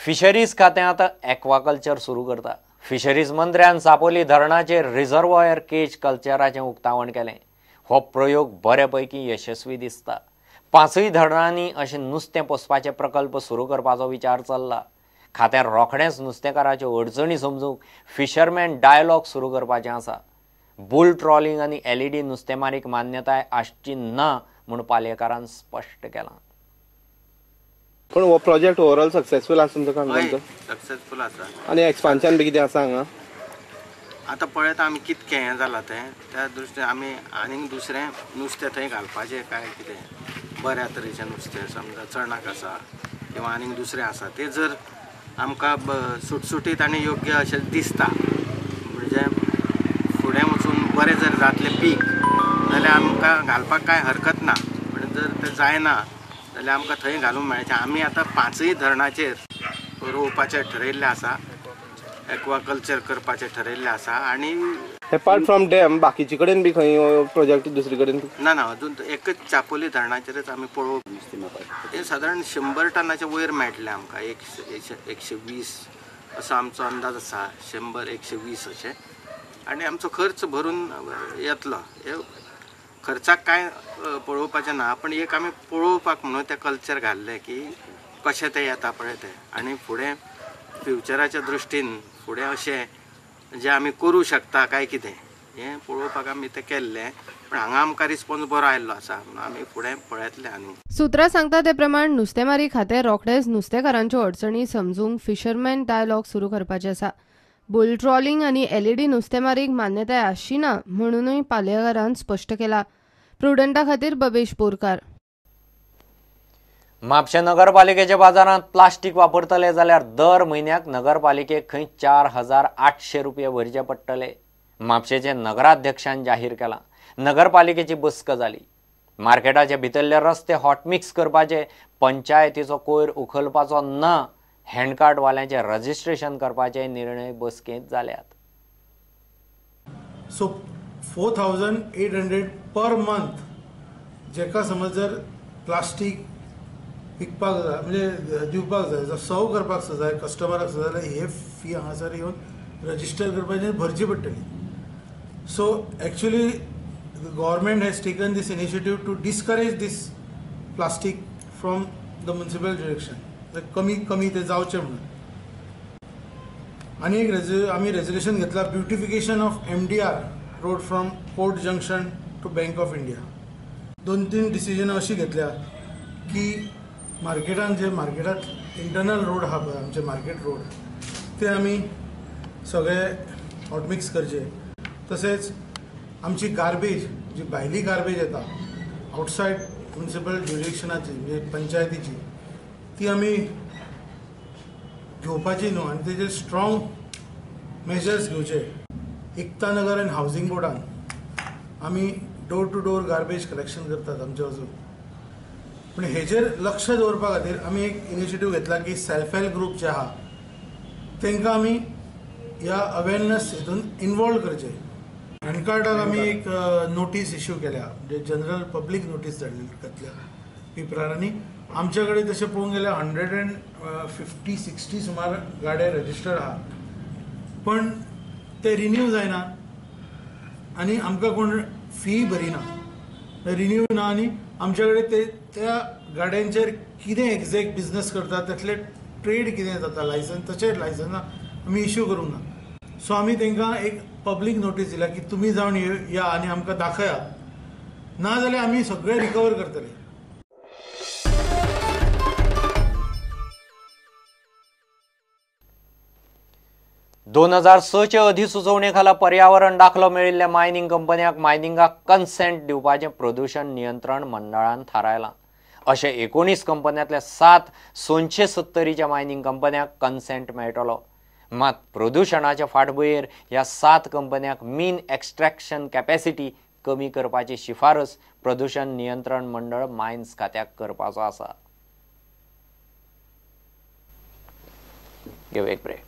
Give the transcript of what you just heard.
Fisheries खातें आतां aquaculture सुरू करता. फिशरीज मंत्र्यान चापोली धरणाचेर रिझर्वॉयर केज कल्चराचें उक्तावण केलें. हो प्रयोग बरे पैकी यशस्वी दिसता. 5 धरणांनी अशें नुस्तें पोसपाचे प्रकल्प सुरू करपाचो विचार चल्ला. खात्यान रोखडेंच नुस्तेकाराच्यो अडचणी समजूंक फिशरमॅन डायलॉग सुरू करपाचें आसा. बुल ट्रॉलिंग आनी LED नुस्तेमारीक मान्यताय आसची ना म्हूण पालयेकारान स्पश्ट केलां. पूण हो प्रोजेक्ट ओवरऑल सक्सेसफूल आसा तुमचो काम? सक्सेसफूल आसा. आनी एक्सपान्शन बी कितें आसा हांगा? आतां पळयता आमी कितकें हें जालां तें, त्या दृश्टीन आमी आनीक दुसरें नुस्तें थंय घालपाचें काय कितें बऱ्या तरेचें नुस्तें, समजा चणाक आसा किंवा आनीक दुसरें आसा तें जर आमकां सुटसुटीत आनी योग्य अशें दिसता म्हणजे फुडें वचून बरें जर जातलें पीक जाल्यार आमकां घालपाक कांय हरकत ना. पण जर तें जायना जाल्यार आमकां थंय घालूंक मेळचें. आमी आतां 5 धरणाचेर रोवपाचें ठरयल्लें आसा, एक्वाकल्चर करपाचें ठरयल्लें आसा. आनी एपार्ट फ्रॉम डॅम बाकीचे कडेन बी खंय प्रोजेक्ट दुसरे कडेन ना? ना, अजून एकच चापोली धरणाचेरच आमी पळोवप. ते सादारण 100 टनाच्या वयर मेळटलें आमकां, 120 असो आमचो अंदाज आसा, 100-120 अशें. आनी आमचो खर्च भरून येतलो. खर्चाक कांय पळोवपाचें ना, पण एक आमी पळोवपाक म्हणून तें कल्चर घाल्लें की कशें तें येता पळय तें. आनी फुडें फ्युचराच्या दृश्टीन फुडें अशें जें आमी करूं शकता काय कितें हें पळोवपाक आमी तें केल्लें. पण हांगा आमकां रिस्पॉन्स बरो आयिल्लो आसा म्हणून आमी फुडें पळयतले. आनी सुत्रां सांगता ते प्रमाण नुस्तेमारी खातें रोखडेंच नुस्तेकारांच्यो अडचणी समजूंक फिशरमॅन डायलॉग सुरू करपाचें आसा. बुल ट्रॉलिंग आनी LED नुस्तेमारीक मान्यताय आसची ना म्हणूनय पालयेकारान स्पश्ट केला. प्रुडंटा खातीर बबेश बोरकार. म्हापशें नगरपालिकेच्या बाजारांत प्लास्टीक वापरतले जाल्यार दर म्हयन्याक नगरपालिकेक खंय 4800 रुपये भरचे पडटले. म्हापशेंचे नगराध्यक्षान जाहीर केलां. नगरपालिकेची बसका जाली. मार्केटाचे भितरले रस्ते हॉटमिक्स करपाचे, पंचायतीचो कोयर उखलपाचो ना, हँडकार्टवाल्यांचे रजिस्ट्रेशन करपाचे निर्णय बसकेंत जाल्यात. सो 4800 पर मंथ जेका समज जर प्लास्टीक विकपाक जाय म्हणजे दिवपाक जाय, जर सर्व करपाक जाय कस्टमराक जाल्यार हे फी हांगासर येवन रजिस्टर करपाची भरची पडटली. So actually the government has taken this initiative to discourage this plastic from the municipal direction, कमी कमी ते जावचें म्हणून. आनी एक आमी रेजोल्युशन घेतला beautification of MDR road from court junction to Bank of India. 2-3 डिसिजनां अशीं घेतल्या की मार्केटान जे मार्केटांत इंटरनल रोड आहा पळय आमचे मार्केट रोड ते आमी सगळे हॉटमिक्स करचे. तशेंच आमची गार्बेज जी भायली गार्बेज येता आउटसायड म्युनिसिपल ज्युरिडिक्शनाची म्हणजे पंचायतीची ती आमी घेवपाची न्हू आनी तेजेर स्ट्रॉंग मेजर्स घेवचे. एकता नगर आनी हावजींग बोर्डान आमी door to door garbage collection करतात आमचे वचून. पूण हेजेर लक्ष दवरपा खातीर आमी एक इनिशिएटीव घेतला की सेल्फ हेल्प ग्रूप जे आहा तांकां आमी ह्या अवेरनस हितून इनवॉल्व करचे. हँडकार्टाक आमी एक नोटीस इश्यू केल्या म्हणजे जनरल पब्लीक नोटीस धाडली घातल्या पेपरार. आनी आमचे कडेन तशें पळोवंक गेल्यार 150-60 सुमार गाडे रजिस्टर आहा, पण ते रिन्यू जायना आनी आमकां कोण फी भरिना, रिन्यू ना. आनी आमचे कडेन ते त्या गाड्यांचेर कितें एग्जॅक्ट बिजनस करता त्यातले ट्रेड कितें जाता लायसन्स तशें लायसन्सां आमी इश्यू करूंक ना. सो आमी तांकां एक पब्लीक नोटीस दिल्या की तुमी जावन या आनी आमकां दाखयात, ना जाल्यार आमी सगळें रिकवर करतले. 2006 चे अधिसुचोवणे खाला पर्यावरण दाखलो मेळिल्ल्या मायनिंग कंपन्यांक मायनिंगाक कन्सेंट दिवपाचें प्रदूषण नियंत्रण मंडळान थारायलां. अशें 19 कंपन्यांतल्या 7 सोनशे सत्तरीच्या मायनिंग कंपन्यांक कन्सेंट मेळटलो. मात प्रदूषणाच्या फाटभुंयेर ह्या 7 कंपन्यांक मीन एक्स्ट्रॅक्शन कॅपॅसिटी कमी करपाची शिफारस प्रदूषण नियंत्रण मंडळ मायन्स खात्याक करपाचो आसा. घेवया एक ब्रेक.